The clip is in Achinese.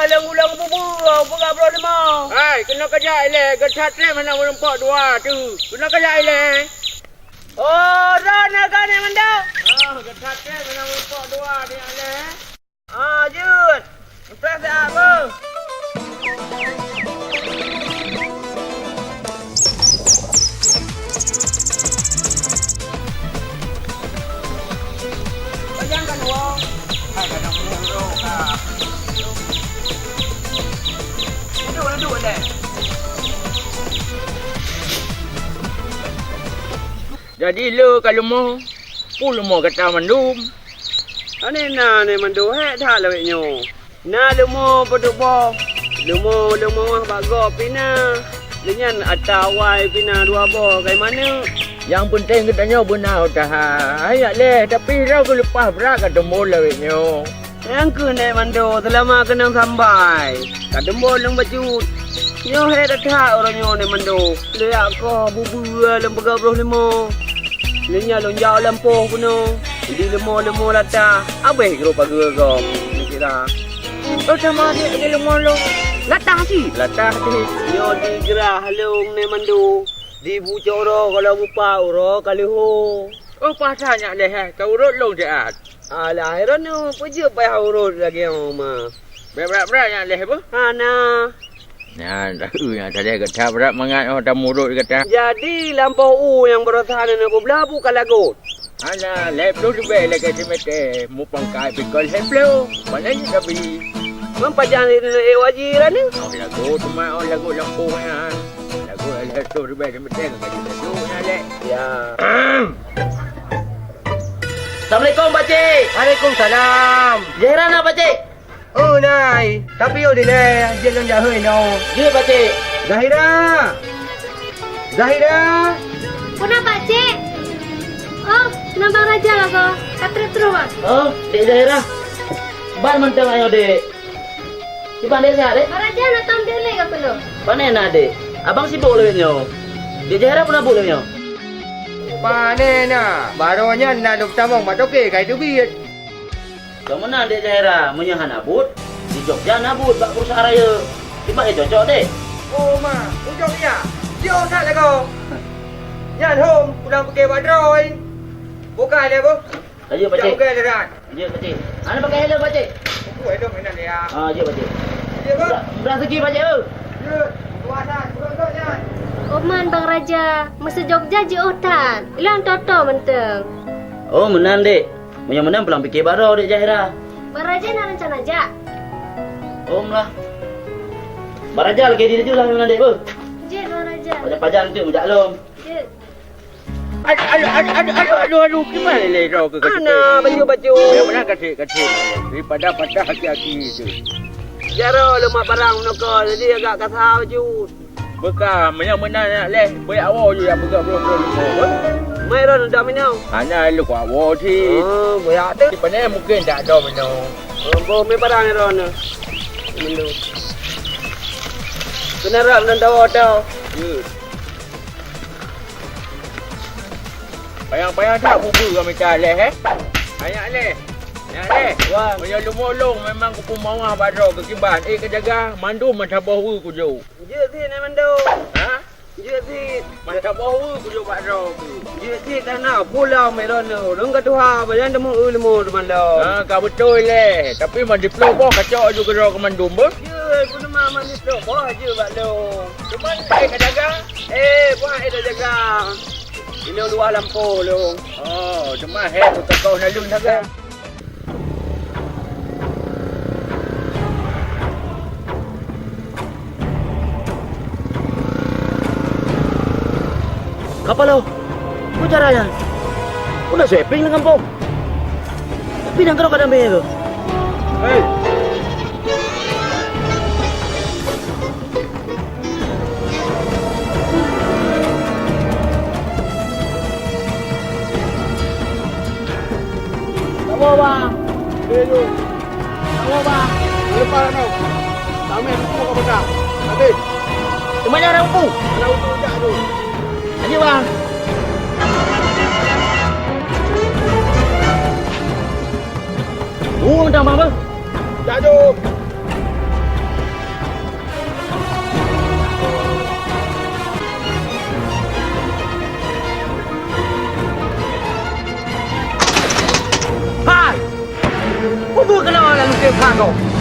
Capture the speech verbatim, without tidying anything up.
Lôn gulong bubur, peugah ploh limong. Hai, keunoe keujak ilée, geuchat treb hana meurumpok dua tu. Keunoe keujak ilée. Oh, droeneuh ka nyan mandum. Ah, geuchat treb hana meurumpok dua tu ilée. Ah, jeuet. Preh siat, beuh. Bajang kan, Wong? Hai, kadang meunyoe ka. Duduk, duduk deh. Jadi, le ka leumo, peue leumo gata mandum? Aneuk na, aneuk mandum, hék that lawét nyoe. Na leumo peuduek boh, leumo-leumo bak gob pih na. Lheueh nyan ata awai pih na dua boh, kai manök. Nyang peunteng geutanyoe beuna utaha. Hai nyak lé, tapi droe geuleupah brat ka teumbon lawét nyoe. Nyang keuneuk mandum seulama keunong sambai. Ka teumbon lôn bacut. Nyoe hék that uroe nyoe nyan mandum. Lé akoh bubeue lôn peugah broh leumo. Lheueh nyan lôn jak lampôh peunoh. Di leumo-leumo latah, abéh geuroe pageue gob, neukira. Oh, sama adik, di leumo lôn. Latah cit, latah cit. Nyoe digeurah lôn nyan mandum. Dibucok uroe ka lheueh bupat, uroe ka lheueh ho. Oh, pasan nyak lé, hai, ka urot lôn siat. Alah, hai droeneuh, peue jeuet payah urot lagée nyoe ma. Bék brat-brat nyak lé, beuh? Hana. Nyan, taeu nyang saléh gata brat mangat oh tamurot gata. Jadi, lampôh u nyang baroesa neuneuk peublah buka lagot? Hana, lhée ploh ribée lagée simeté, mupangkai pih kon lhée ploh. Mana ni tapi? Ngon pajan neuneuk ék waji raneuk? Oh, lagot teuma oh lagot lampôh nyan. Lagot lhée ploh ribée simeté ka jadi lagot nyan lé. Ya. Assalamualaikum, Pakcik. Waalaikumsalam. Zahira na, Pakcik? Oh, nai. Tapi oh, dilée, jeuet lôn jak hôi nyoe. Jeuet, Pakcik. Zahira! Zahira! Peue na, Pakcik? Oh, na Bang Raja lagoe. Ka trép troh, Bang. Oh, Dek Zahira. Ban mantong ayoe, Dek. Kiban Dek sehat, Dek? Bang Raja na tom Dek lé ka keunoe. Pane na, Dek? Abang sibok lagée nyoe. Dek Zahira peue na buet lagée nyoe? Pane na, barô nyan na lôn tamong bak toke ka iteubiet. Ka meunan Dek Zahira, meunyoe hana buet, di Jogja na buet bak perusahaan rayeuk. Kiban cocok, Dek? Oh, ma, di Jogja? Jauh that lagoe. Nyan hom, pulang pike bak droe. Bukai lé, boh. Ayo, Pakcik. Jauh bukai darat. Ayo, Pakcik. Ana pakai helm, Pakcik? Aku helm inan ya. Ah, ayo, Pakcik. Ayo, boh. Murah segi, Pakcik, oh. Ya, kuasa, kuasa nyan. Oman Bang Raja, meusu Jogja jiôh that. Ilang toto mantong. Oh, meunan, Dek. Meunyoe meunan pulang pike baro, Dek Zahira. Bang Raja na rencana jak? Om lah. Bang Raja lagée di laju lah, Dek, beuh. Jeuet, Bang Raja. Pajan-pajan tu, jak lom. Jeuet. Aduh, aduh, aduh, aduh, aduh, aduh, aduh, kiban lé droe keu kaceu. Ana baju-baju. Yang mana kaceu, kaceu. Daripada patah aki-aki tu. Jaroe leumat barang meunoe, jadi agak kasa baju. Beuka, meunyoe meunan nyak lé, beuyak woe ju nyang peugah brôk-brôk leumo, beuh. Mai droeneuh dom inoe. Hana lôn kuat woe cit. Oh, beuyak teuh. Di pane mungken dak dom inoe. Oh, boh mé padang droeneuh. Mendung. Keuneurap nan dawa tau. Hmm. Payang-payang that bubeu kami cah lé, eh. Hai nyak lé. Nyak lé. Wan. Meunyoe leumo lôn memang kupeumawah bak droe keu kiban. Eh, keujaga, mandum meusaboh weue kujok. Jeuet cit nyan mandum. Ha? Jeuet cit. Mantap boh, kujok bak droe tu. Jeuet cit tanah pulang mé droeneuh. Lôn ka tuha, badan teumeu eu leumo teuma lom. Ha, ka beutôi lé. Tapi man diploh boh kacok aju keudroe keu mandum beuh. Jeuet, peue teuma man diploh boh jeuet bak lôn. Teuma hai ka jaga? Eh, buah hai ka jaga. Inoe luwah lampôh lôn. Oh, teuma hai peukakoh naleueng jaga. Kapalo, peue cara nyan? Peue na sweeping lam gampông? Tapi nyang keudroe ka damé keuh? Hei! Saboh, Bang. Lé jeuet. Saboh, Bang. Leupah lam nyoe. Tamé buku ka peugah. Habéh. Teuma nyan rang buku. Anak buku jak tu. Lanjut, Bang. Buku tentang apa? Jak tu. Peue keunoe lam lutée peuhah gob?